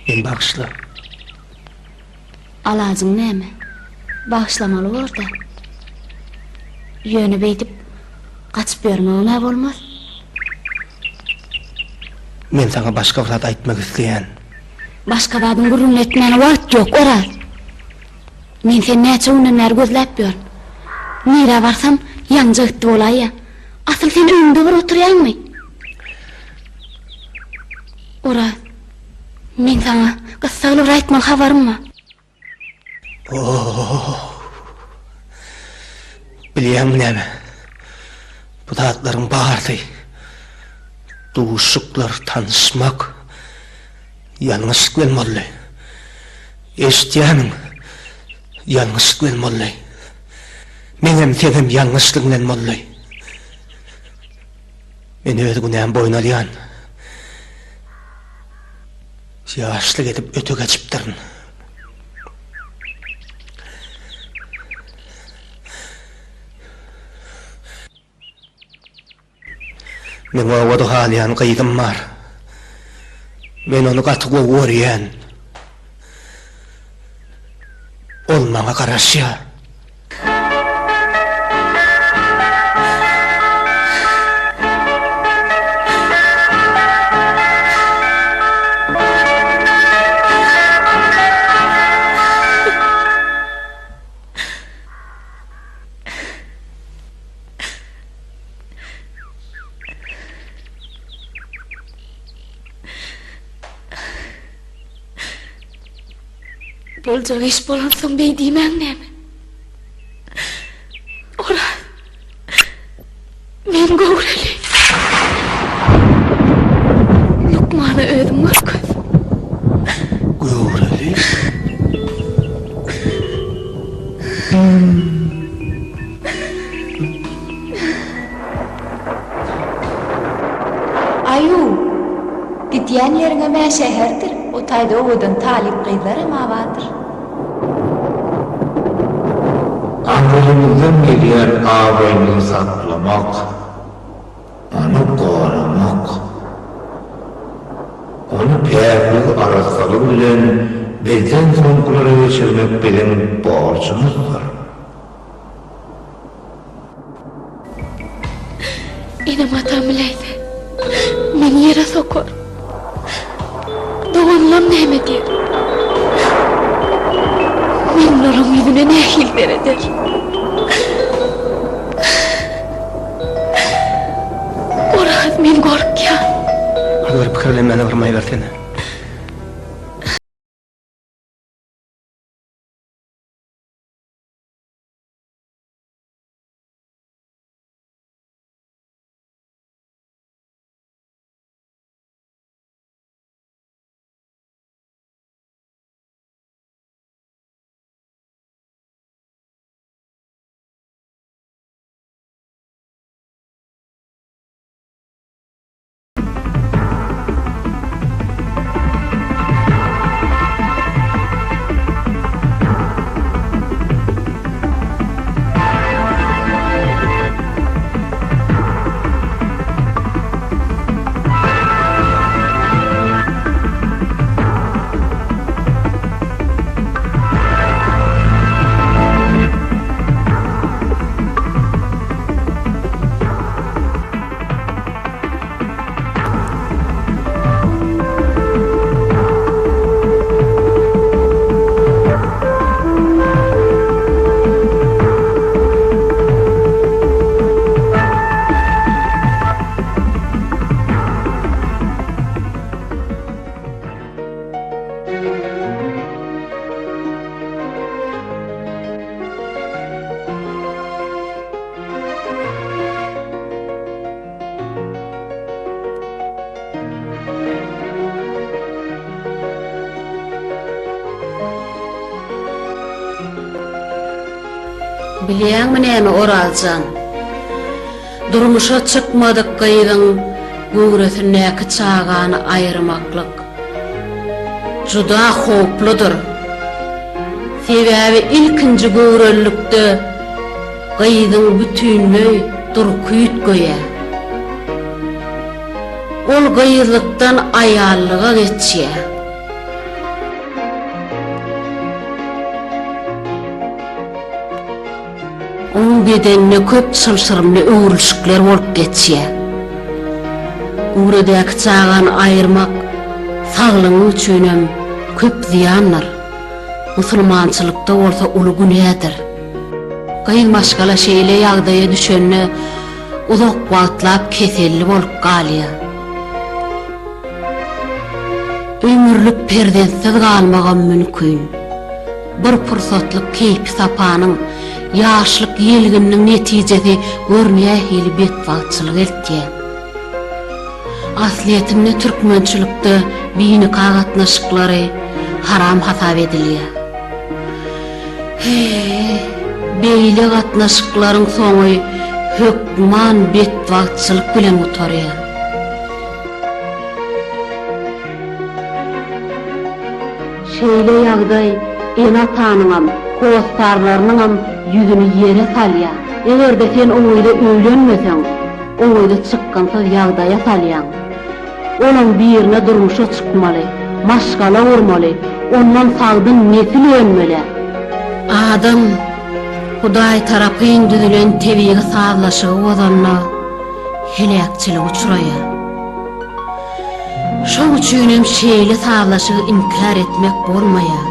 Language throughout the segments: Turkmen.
Meni bagyşla. Alajyň näme? Bagyşlamaly bor-da. Ýöne beýdip gaçyp ýörmegem-ä bolmaz. Men saňa başga bir zat aýtmak isleýän. Başga zadyň gürrüňini etmäne wagt ýok, Oraz. Men seni näçe günden bäri gözläp ýörün. Nirä barsam, ýaňja gitdi bolaýýa. Asyl sen öýüňde bir oturýaňmy? Oraz, meň saňa gyssagly bir aýtmaly habarym bar. Oh! Bilýäňmi näme? Bu zatlaryň barysy duşuşyklar, tanyşmak ýalňyşlyk bilen boldy. Eşidýämiň? Ýalňyşlyk bilen boldy. Meňem, seňem ýalňyşlyk bilen boldy. Men öz günämi boýun alýan. Ýaşlyk edip öte geçipdirin. Meň obada galýan gyzym bar. Men ony gaty gowy görýän. Ol maňa garaşýar. Boljak iş bolansoň beý diýmäň näme? Oraz, men göwreli. Lukmana özüň görkez. Göwreli? Aýu! Gidýän ýeriňem-ä şäherdir, o taýda owadan talyp gyzlaram-a bardyr. Aňrymyzdan gelýän abraýymyzy saklamak, ony goramak, ony päkligi, arassalygy bilen bizden soňkulara geçirmek biziň borjumyzdyr. Enem-atam biläýse, meni ýere sokar. Doganlam näme diýer? Men olaryň ýüzüne nähili serederin? Oraz, men gorkýan. Hany bir pikirlenmäne bir maý bersene. Bilýäňmi näme Orazjan? Durmuşa çykmadyk gyzyň göwresindäki çagany aýyrmaklyk juda howpludyr. Sebäbi ilkinji göwrelilikde Gyzyň bütinleý durky üýtgeýär. Ol gyzlykdan aýallyga geçýär. bedeninde köp çylşyrymly öwrülişikler bolup geçýär. Göwredäki çagany aýyrmak saglygyň üçinem köp zyýandyr. Musulmançylykda bolsa uly günädir. Gyz maşgala şeýle ýagdaýa düşende uzak wagtlap keselli bolup galýar. Ömürlik perzentsiz galmagam mümkin. Bir pursatlyk keýpi-sapanyň, ýaşlyk ýelgininiň netijesi gör nähili betbagtçylyga eltýär. Aslyýetinde türkmençilikde binika gatnaşyklary haram hasap edilýär. He-e, beýle gatnaşyklaryň soňy hökman betbagtçylyk bilen gutarýar. Şeýle ýagdaý ene-atanyňam, hossarlarynyňam ýüzüni ýere salýar. Eger-de sen o gyza öýlenmeseň, o gyzy çykgynsyz ýagdaýa salýaň. Olam birine durmuşa çykmaly, maşgala gurmaly, ondan sagdyn nesil önmeli. Adam Hudaý tarapyn düzülen tebigy sazlaşygy bozanda heläkçilige uçraýar. Şoň üçinem şeýle sazlaşygy inkär etmek bolmaýar.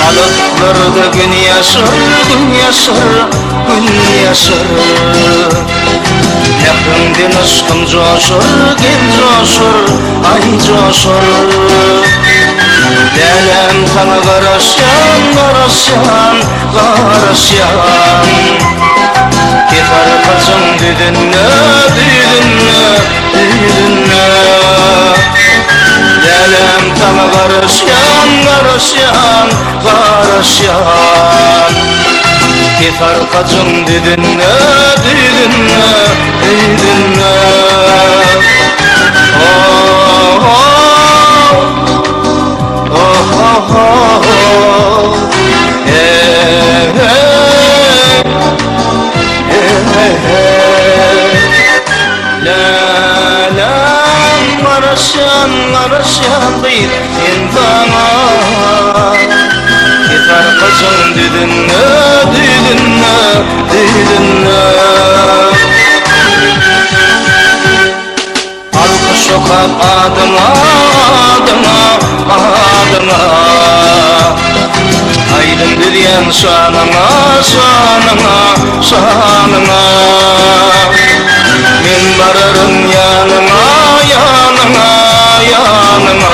Alyslarda gün ýaşar, gün ýaşar, gün ýaşar. Mähriňden yşkym joşur, gel joşur, aý joşur. Läläm saňa garaşýan, garaşýan, garaşýan. Kesarkajyň düzünde, düzünde, düzünde. Läläm saňa garaşýan, garaşýan, Garaşýan Kesarkajyň düzünde, düzünde, düzünde Oh-oh, oh-oh-oh, hey-hey, hey-hey-hey. Läläm garaşýan, garaşýan gyz men saňa. Kesarkajyň düzünde, düzünde, düzünde. Alkyş okap adyňa, adyňa, adyňa. Aýdym düzýän şanyňa, şanyňa, şanyňa. Men bararyn ýanyňa, ýanyňa, ýanyňa.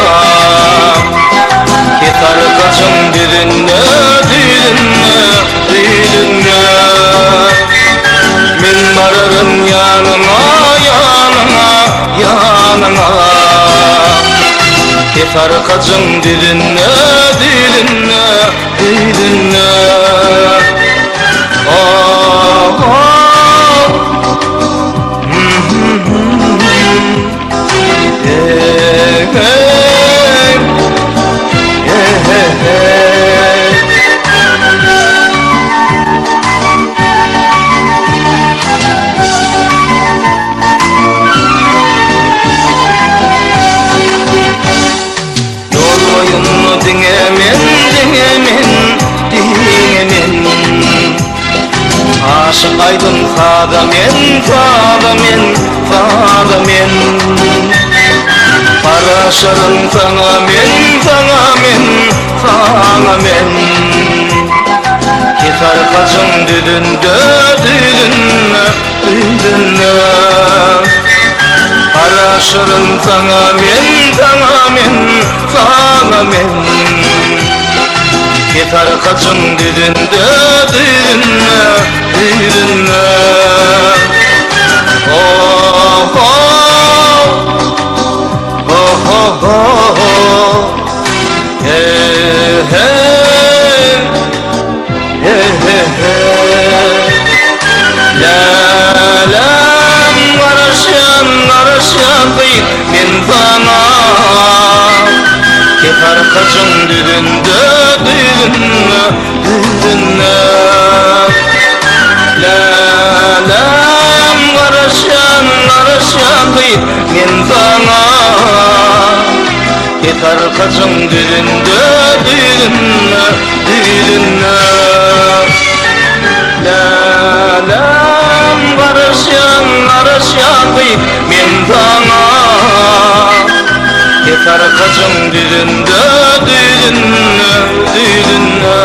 Kesarkajyň düzünde, düzünde, düzünde. Men bararyn ýanyňa, ýanyňa, ýanyňa. Kesarkajyň düzünde, düzünde, düzünde. Oh-oh. Hey-hey. Hey-hey-hey. Ýol boýunda diňe men, diňe men, diňe men. Aşyk aýdym saza men, saza men, saza men. Garaşaryn saňa men, saňa men, saňa men. Kesarkajyň düzünde, düzünde, düzünde. Garaşaryn saňa men, saňa men, saňa men. Kesarkajyň düzünde, düzünde, düzünde. Oh-oh, oh-oh-oh, hey-hey, hey-hey-hey. Läläm garaşýan, garaşýan gyz men saňa. Kesarkajyň düzünde, düzünde, düzünde. Läläm garaşýan, garaşýan gyz men saňa. Kesarkajyň düzünde, düzünde, düzünde. Läläm garaşýan, garaşýan gyz men saňa. Kesarkajyň düzünde, düzünde, düzünde.